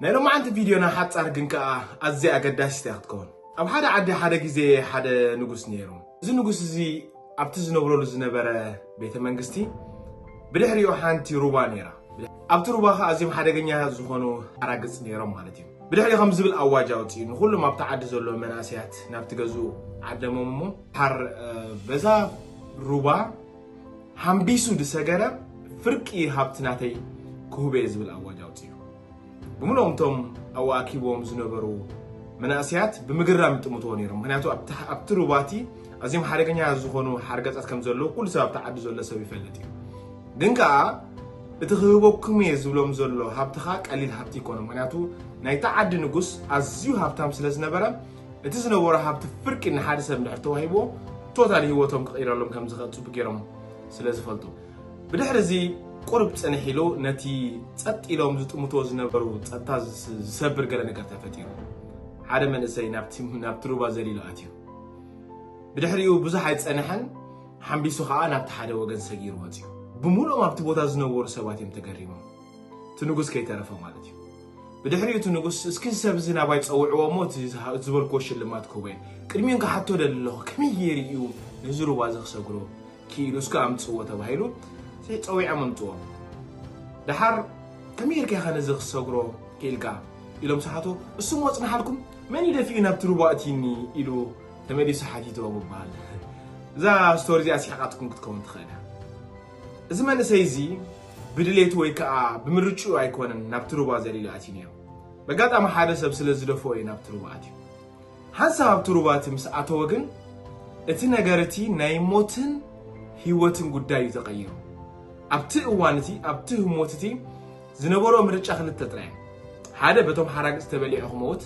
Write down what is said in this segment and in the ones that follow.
ናይ ሎማዓንቲ ቪድዮና ሓጻር ግን ከኣ ኣዝያ ኣገዳሲት እያ ክትከውን። ኣብ ሓደ ዓዲ ሓደ ግዜ ሓደ ንጉስ ነይሩ። እዚ ንጉስ እዚ ኣብቲ ዝነብረሉ ዝነበረ ቤተ መንግስቲ ብድሕሪኡ ሓንቲ ሩባ ነይራ። ኣብቲ ሩባ ከኣ ኣዝዮም ሓደገኛ ዝኾኑ ኣራግጽ ነይሮም ማለት እዩ። ብድሕሪኡ ከም ዝብል ኣዋጅ ኣውጺኡ ንኹሎም ኣብቲ ዓዲ ዘለዉ መናእሰያት ናብቲ ገዝኡ ዓደሞም እሞ ሓር በዛ ሩባ ሓምቢሱ ዝሰገረ ፍርቂ ሃብቲ ናተይ ክህቦ እየ ዝብል ኣዋጅ ኣውጺኡ። ብምልኦም እቶም ኣብኡ ኣኪቦም ዝነበሩ መናእሰያት ብምግራም ይጥምትዎ ነይሮም። ምክንያቱ ኣብቲ ሩባቲ ኣዝዮም ሓደገኛ ዝኾኑ ሓርገጻት ከም ዘለዉ ኩሉ ሰብ ኣብቲ ዓዲ ዘሎ ሰብ ይፈልጥ እዩ። ግን ከኣ እቲ ክህበኩም እየ ዝብሎም ዘሎ ሃብትኻ ቀሊል ሃብቲ ይኮነ። ምክንያቱ ናይቲ ዓዲ ንጉስ ኣዝዩ ሃብታም ስለ ዝነበረ እቲ ዝነበሮ ሃብቲ ፍርቂ ንሓደ ሰብ እንድሕር ተዋሂብዎ ቶታል ህይወቶም ክቕይረሎም ከም ዝኽእል ጽቡቅ ገይሮም ስለ ዝፈልጡ። ብድሕሪ እዚ ቁርብ ጽንሕ ኢሉ ነቲ ጸጥ ኢሎም ዝጥምትዎ ዝነበሩ ጸጥታ ዝሰብር ገለ ነገር ተፈጢሩ። ሓደ መንእሰይ ናብቲ ናብቲ ሩባ ዘሊሉ ኣትዩ። ብድሕሪኡ ብዙሕ ኣይጸንሐን ሓምቢሱ ከኣ ናብቲ ሓደ ወገን ሰጊሩ ወጺኡ። ብምሉኦም ኣብቲ ቦታ ዝነበሩ ሰባት እዮም ተገሪሞም። እቲ ንጉስ ከይተረፈ ማለት እዩ። ብድሕሪኡ እቲ ንጉስ እስኪ እዚ ሰብ እዚ ናባይ ጸውዕዎ እሞ እቲ ዝበልክዎ ሽልማት ክህቦ እየ። ቅድሚኡ ክሓቶ ደሊ ኣለኹ ከመይ ገይሩ እዩ ነዚ ሩባ እዚ ክሰግሮ ክኢሉ እስኪ ኣምጽዎ ተባሂሉ ጸዊዖም ኣምጽዎ። ደሓር ከመይ ጌርካ ኢኻ ነዚ ክሰግሮ ክኢልካ ኢሎም ሰሓቶ። እሱ እሞ ጽንሓልኩም መን እዩ ደፊኡ ናብቲ ሩባ እትይኒ ኢሉ ተመሊሱ ሓቲትዎም ይበሃል። እዛ ስቶሪ እዚኣ ስሒቓትኩም ክትከውን ትኽእል እያ። እዚ መንእሰይ እዚ ብድሌቱ ወይ ከዓ ብምርጭኡ ኣይኮነን ናብቲ ሩባ ዘሊሉ ኣትዩ ነይሩ። በጋጣሚ ሓደ ሰብ ስለ ዝደፍኦ እዩ ናብቲ ሩባ ኣትዩ። ሓንሳብ ኣብቲ ሩባ እቲ ምስ ኣተወ ግን እቲ ነገር እቲ ናይ ሞትን ህይወትን ጉዳይ እዩ ተቐይሩ። ኣብቲ እዋን እቲ ኣብቲ ህሞት እቲ ዝነበሮ ምርጫ ክልተ ጥራይ። ሓደ በቶም ሓራግጽ ተበሊዑ ክመውት፣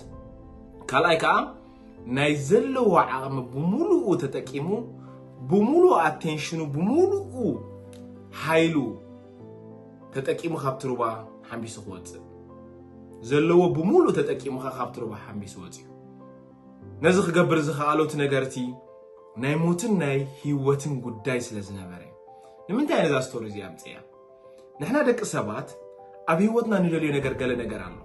ካልኣይ ከዓ ናይ ዘለዎ ዓቕሚ ብምሉኡ ተጠቂሙ፣ ብምሉኡ ኣቴንሽኑ፣ ብምሉኡ ሓይሉ ተጠቂሙ ካብቲ ሩባ ሓምቢሱ ክወፅእ። ዘለዎ ብምሉኡ ተጠቂሙ ከዓ ካብቲ ሩባ ሓምቢሱ ወፅዩ። ነዚ ክገብር ዝኸኣሎ እቲ ነገር እቲ ናይ ሞትን ናይ ህይወትን ጉዳይ ስለ ዝነበረ እዩ። ንምንታይ ነዛ ስቶሪ እዚኣ ኣምፅእያ? ንሕና ደቂ ሰባት ኣብ ህይወትና ንደልዮ ነገር ገለ ነገር ኣሎ።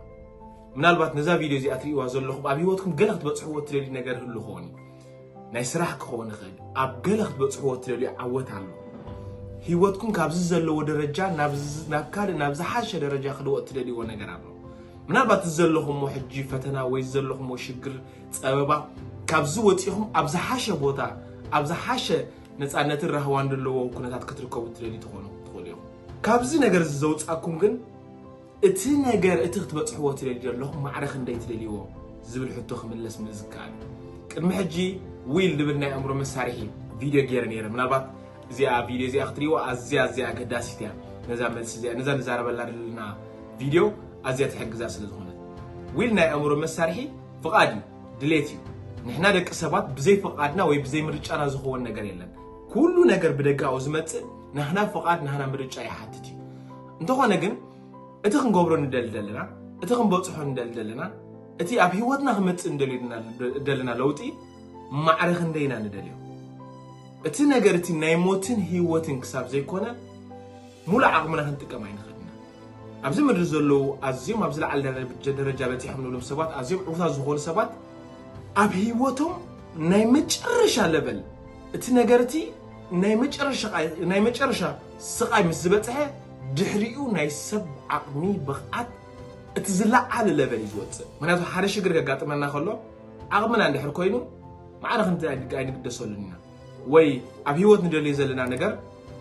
ምናልባት ነዛ ቪድዮ እዚኣ ትርእይዋ ዘለኹም ኣብ ህይወትኩም ገለ ክትበፅሕዎ እትደልዩ ነገር ህሉ ክኸውን እዩ። ናይ ስራሕ ክኸውን ይኽእል። ኣብ ገለ ክትበፅሕዎ እትደልዩ ዓወት ኣሎ። ህይወትኩም ካብዚ ዘለዎ ደረጃ ናብ ካልእ ናብ ዝሓሸ ደረጃ ክልወጥ እትደልይዎ ነገር ኣሎ። ምናልባት እዚ ዘለኹሞ ሕጂ ፈተና ወይ ዘለኹሞ ሽግር ፀበባ ካብዚ ወፂኹም ኣብ ዝሓሸ ቦታ ኣብ ዝሓሸ ነፃነትን ራህዋን ዘለዎ ኩነታት ክትርከቡ እትደልዩ ትኾኑ ትኽእሉ ኢኹም። ካብዚ ነገር እዚ ዘውፃኩም ግን እቲ ነገር እቲ ክትበፅሕዎ ትደልዩ ዘለኹም ማዕረ ክንደይ ትደልይዎ ዝብል ሕቶ ክምለስ ምዝካር እዩ። ቅድሚ ሕጂ ዊል ዝብል ናይ ኣእምሮ መሳርሒ ቪድዮ ገይረ ነይረ። ምናልባት እዚኣ ቪድዮ እዚኣ ክትሪእዋ ኣዝያ ኣዝያ ኣገዳሲት እያ። ነዛ መልሲ እዚኣ ነዛ ንዛረበላ ዘለና ቪድዮ ኣዝያ ትሕግዛ ስለ ዝኾነት ዊል ናይ ኣእምሮ መሳርሒ ፍቓድ እዩ፣ ድሌት እዩ። ንሕና ደቂ ሰባት ብዘይ ፍቓድና ወይ ብዘይ ምርጫና ዝኸውን ነገር የለን። ኩሉ ነገር ብደጋዊ ዝመፅእ ናህና ፍቓድ ናህና ምርጫ ይሓትት እዩ። እንተኾነ ግን እቲ ክንገብሮ ንደሊ ዘለና እቲ ክንበፅሖ ንደሊ ዘለና እቲ ኣብ ህይወትና ክመፅእ ንደሊ ደልና ለውጢ ማዕረ ክንደይና ንደልዮ እቲ ነገር እቲ ናይ ሞትን ህይወትን ክሳብ ዘይኮነ ሙሉእ ዓቕምና ክንጥቀም ኣይንኽእልና። ኣብዚ ምድሪ ዘለዉ ኣዝዮም ኣብ ዝለዓለ ደረጃ በፂሖም ንብሎም ሰባት ኣዝዮም ዕውታት ዝኾኑ ሰባት ኣብ ህይወቶም ናይ መጨረሻ ለበል እቲ ነገር እቲ ናይ መጨረሻ ስቓይ ምስ ዝበፅሐ ድሕሪኡ ናይ ሰብ ዓቕሚ ብቕዓት እቲ ዝለዓለ ለበል እዩ ዝወፅእ። ምክንያቱ ሓደ ሽግር ከጋጥመና ከሎ ዓቕምና እንድሕር ኮይኑ ማዕረ ክንት ኣይንግደሰሉን ኢና። ወይ ኣብ ህይወት ንደልዮ ዘለና ነገር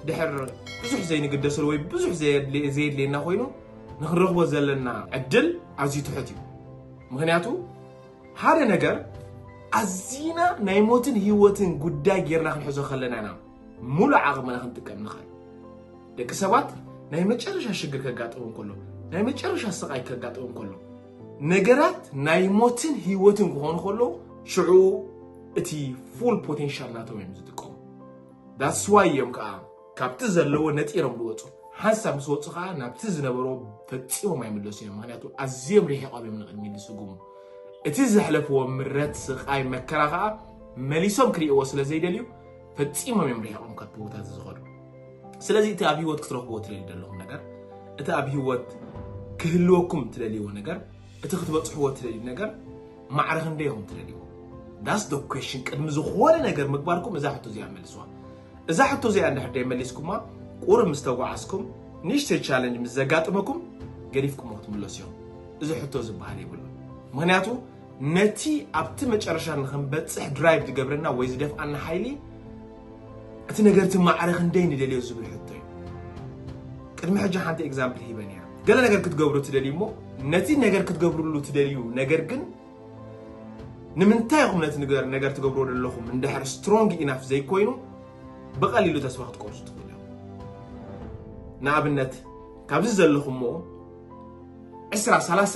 ድሕር ብዙሕ ዘይንግደሰሉ ወይ ብዙሕ ዘየድልየና ኮይኑ ንክንረኽቦ ዘለና ዕድል ኣዝዩ ትሑት እዩ። ምክንያቱ ሓደ ነገር ኣዚና ናይ ሞትን ህይወትን ጉዳይ ጌርና ክንሕዞ ከለና ኢና ሙሉእ ዓቕምና ክንጥቀም ንኽእል። ደቂ ሰባት ናይ መጨረሻ ሽግር ከጋጥሞም ከሎ ናይ መጨረሻ ስቓይ ከጋጥሞም ከሎ ነገራት ናይ ሞትን ህይወትን ክኾኑ ከሎ ሽዑ እቲ ፉል ፖቴንሻል ናቶም እዮም ዝጥቀሙ። ዳስዋይ እዮም ከዓ ካብቲ ዘለዎ ነጢሮም ዝወፁ። ሓንሳብ ምስ ወፁ ከዓ ናብቲ ዝነበሮ ፈፂሞም ኣይምለሱ እዮም። ምክንያቱ ኣዝዮም ርሒቆም እዮም ንቅድሚ ዝስጉሙ። እቲ ዘሕለፍዎ ምረት ስቃይ መከራ ከዓ መሊሶም ክርእይዎ ስለ ዘይደልዩ ፈፂሞም እዮም ርሒቆም ካብቲ ቦታ እዚ ዝኸዱ። ስለዚ እቲ ኣብ ህይወት ክትረኽብዎ ትደልዩ ዘለኹም ነገር እቲ ኣብ ህይወት ክህልወኩም ትደልይዎ ነገር እቲ ክትበፅሕዎ እትደልዩ ነገር ማዕረ ክንደይ ኢኹም ትደልይዎ? That's the question። ቅድሚ ዝኾነ ነገር ምግባርኩም እዛ ሕቶ እዚኣ መልስዋ። እዛ ሕቶ እዚኣ እንድሕር ደይመሊስኩማ፣ ቁሩብ ምስ ተጓዓዝኩም፣ ንእሽተይ ቻለንጅ ምስ ዘጋጥመኩም፣ ገዲፍኩሞ ክትምለሱ ኢኹም። እዚ ሕቶ ዝበሃል የብሉን። ምኽንያቱ ነቲ ኣብቲ መጨረሻ ንኽንበፅሕ ድራይቭ ዝገብረና ወይ ዝደፍኣና ሓይሊ፣ እቲ ነገር እቲ ማዕረ ክንደይ ንደልዮ ዝብል ሕቶ እዩ። ቅድሚ ሕጂ ሓንቲ ኤግዛምፕል ሂበ ነይረ። ገለ ነገር ክትገብሩ ትደልዩ እሞ፣ ነቲ ነገር ክትገብርሉ ትደልዩ ነገር ግን ንምንታይ ኢኹም ነቲ ነገር ነገር ትገብርዎ ዘለኹም እንድሕር ስትሮንግ ኢናፍ ዘይኮይኑ፣ ብቐሊሉ ተስፋ ክትቆርጹ ትኽእሉ እዮም። ንኣብነት፣ ካብዚ ዘለኹሞ ዕስራ ሰላሳ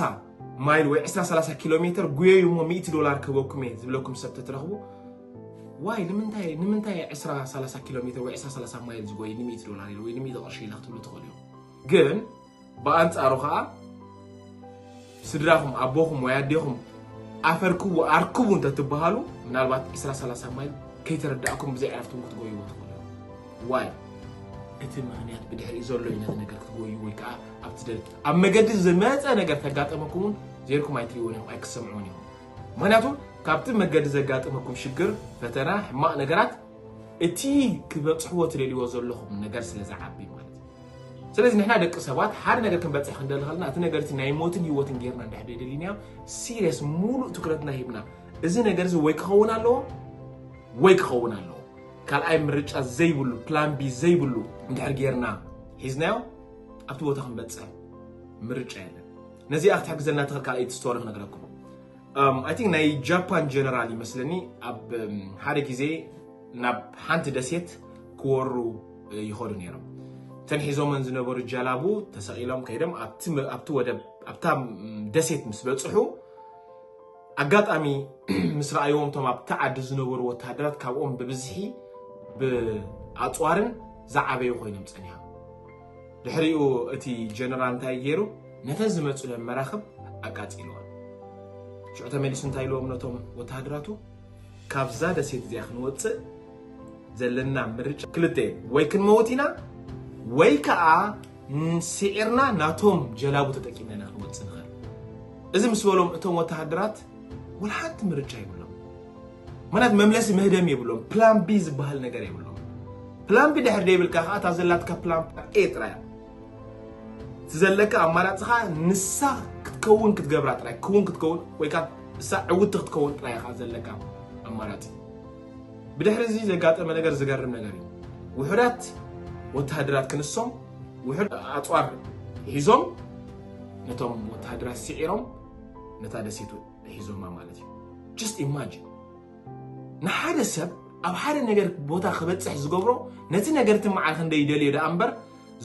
ማይል ወይ ዕስራ ሰላሳ ኪሎ ሜትር ጉየዩ እሞ ሚእቲ ዶላር ክህበኩም እየ ዝብለኩም ሰብ ተትረኽቡ፣ ዋይ፣ ንምንታይ፣ ንምንታይ ዕስራ ሰላሳ ኪሎ ሜትር ወይ ዕስራ ሰላሳ ማይል ዝጎይ ንሚእቲ ዶላር ኢሉ ወይ ንሚእቲ ቅርሺ ኢላ ክትብሉ ትኽእሉ እዮም። ግን ብኣንጻሩ ኸኣ ስድራኹም፣ ኣቦኹም ወይ ኣዴኹም ኣፈርክቡ፣ ኣርክቡ እንተትበሃሉ፣ ምናልባት ዕስራ ሰላሳ ማይል ከይተረዳእኩም ብዘይ ዕረፍትኩም ክትጎይዎ ትኽእሉ እዮም። ዋይ? እቲ ምኽንያት ብድሕሪኡ ዘሎ እዩ ነቲ ነገር ክትጎይዎ ወይ ከኣ ኣብቲ ደል-፣ ኣብ መገዲ ዝመጸ ነገር ተጋጠመኩም እውን ዜርኩም ኣይትርእይዎን ኢኹም፣ ኣይክትሰምዕዎን ኢኹም። ምኽንያቱ ካብቲ መገዲ ዘጋጠመኩም ሽግር፣ ፈተና፣ ሕማቕ ነገራት እቲ ክበጽሕዎ ትደልይዎ ዘለኹም ነገር ስለ ዝዓቢ ማለት እዩ። ስለዚ ንሕና ደቂ ሰባት ሓደ ነገር ክንበጽሕ ክንደሊ ከለና እቲ ነገር እቲ ናይ ሞትን ህይወትን ጌርና እንድሕር ደሊናዮ ሲሪየስ ሙሉእ ትኩረትና ሂብና እዚ ነገር እዚ ወይ ክኸውን ኣለዎ ወይ ክኸውን ኣለዎ ካልኣይ ምርጫ ዘይብሉ ፕላን ቢ ዘይብሉ እንድሕር ጌርና ሒዝናዮ ኣብቲ ቦታ ክንበጽሕ ምርጫ የለን። ነዚኣ ክትሕግዘና ትኽእል ካልኣይቲ ስቶሪ ክነግረኩም። I think ናይ ጃፓን ጀነራል ይመስለኒ ኣብ ሓደ ግዜ ናብ ሓንቲ ደሴት ክወሩ ይኸዱ ነይሮም። እተን ሒዞመን ዝነበሩ ጀላቡ ተሰቒሎም ከይዶም ኣብቲ ወደብ ኣብታ ደሴት ምስ በፅሑ ኣጋጣሚ ምስ ረኣይዎም እቶም ኣብቲ ዓዲ ዝነበሩ ወታደራት ካብኦም ብብዝሒ ብኣፅዋርን ዝዓበዩ ኮይኖም ፀኒሖም። ድሕሪኡ እቲ ጀነራል እንታይ ገይሩ? ነተን ዝመፁለን መራኽብ ኣቃፂልወን። ሽዑ ተመሊሱ እንታይ ኢልዎም ነቶም ወተሃደራቱ? ካብዛ ደሴት እዚኣ ክንወፅእ ዘለና ምርጫ ክልተ እዩ። ወይ ክንመውት ኢና ወይ ከዓ ስዒርና ናቶም ጀላቡ ተጠቂምና ኢና ክንወፅእ ንኽእል። እዚ ምስ በሎም እቶም ወተሃደራት ወላ ሓንቲ ምርጫ ይብሎም። ምክንያት መምለሲ ምህደም የብሎም። ፕላን ቢ ዝበሃል ነገር የብሎም። ፕላን ቢ ድሕር ደይብልካ ከዓ እታ ዘላትካ ፕላን ኤ ጥራይ እያ። እቲ ዘለካ ኣማራፂ ከዓ ንሳ ክትከውን ክትገብራ ጥራይ ክውን ክትከውን ወይ ከዓ ንሳ ዕውቲ ክትከውን ጥራይ ከዓ ዘለካ ኣማራፂ። ብድሕሪ እዚ ዘጋጠመ ነገር ዝገርም ነገር እዩ። ውሑዳት ወተሃደራት ክንሶም ውሑድ ኣፅዋር ሒዞም ነቶም ወተሃደራት ስዒሮም ነታ ደሴቱ ሒዞማ ማለት እዩ። Just imagine ንሓደ ሰብ ኣብ ሓደ ነገር ቦታ ክበፅሕ ዝገብሮ ነቲ ነገር እቲ መዓር ክንደይ ይደልዮ ደኣ እምበር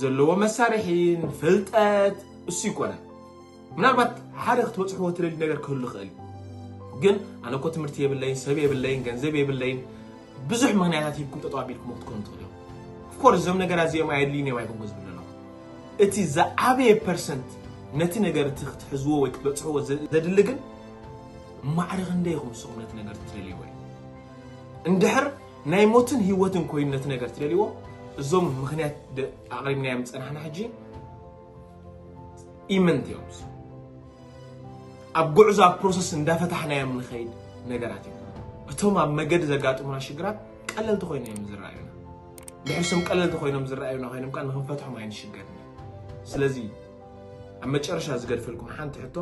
ዘለዎ መሳርሒን ፍልጠት እሱ ይኮነን። ምናልባት ሓደ ክትበፅሕዎ ትደልዩ ነገር ክህሉ ይኽእል እዩ። ግን ኣነ እኮ ትምህርቲ የብለይን፣ ሰብ የብለይን፣ ገንዘብ የብለይን፣ ብዙሕ ምክንያታት ሂብኩም ጠጠው ኣቢልኩም ክትኮኑ ትኽእሉ እዮም። ኦፍኮርስ እዞም ነገራት እዚኦም ኣየድልዩን እዮም ኣይኮንኩ ዝብል ዘለኹ። እቲ ዝዓበየ ፐርሰንት ነቲ ነገር እቲ ክትሕዝዎ ወይ ክትበፅሕዎ ዘድሊ ግን ማዕረ ክንደይ ኢኹም ንስኹም ነቲ ነገር ትደልይዎ እዩ። እንድሕር ናይ ሞትን ህይወትን ኮይኑ ነቲ ነገር ትደልይዎ እዞም ምክንያት ኣቕሪብናዮም ዝፀናሕና ሕጂ ኢመንት እዮም። ኣብ ጉዕዞ ኣብ ፕሮሰስ እንዳፈታሕናዮም ንኸይድ ነገራት እዮም። እቶም ኣብ መገዲ ዘጋጥሙና ሽግራት ቀለልቲ ኮይኖም እዮም ዝረኣዩና። ድሕርሶም ቀለልቲ ኮይኖም ዝረኣዩና ኮይኖም ከዓ ንክንፈትሖም ኣይንሽገርን። ስለዚ ኣብ መጨረሻ ዝገድፈልኩም ሓንቲ ሕቶ፣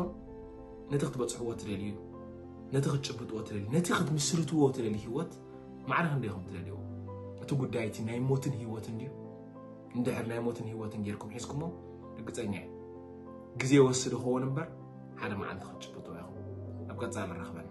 ነቲ ክትበፅሕዎ ትደልዩ፣ ነቲ ክትጭብጥዎ ትደልዩ፣ ነቲ ክትምስርትዎ ትደልዩ ህይወት ማዕረ ክንደይ ኢኹም ትደልይዎ? እቲ ጉዳይ እቲ ናይ ሞትን ህይወትን ድዩ? እንድሕር ናይ ሞትን ህይወትን ጌርኩም ሒዝኩሞ ርግፀኛ እየ ግዜ ይወስድ ይኸውን እምበር ሓደ መዓልቲ ክትጭብጥዎ ኢኹም። ኣብ ቀፃሊ ንራኸበና።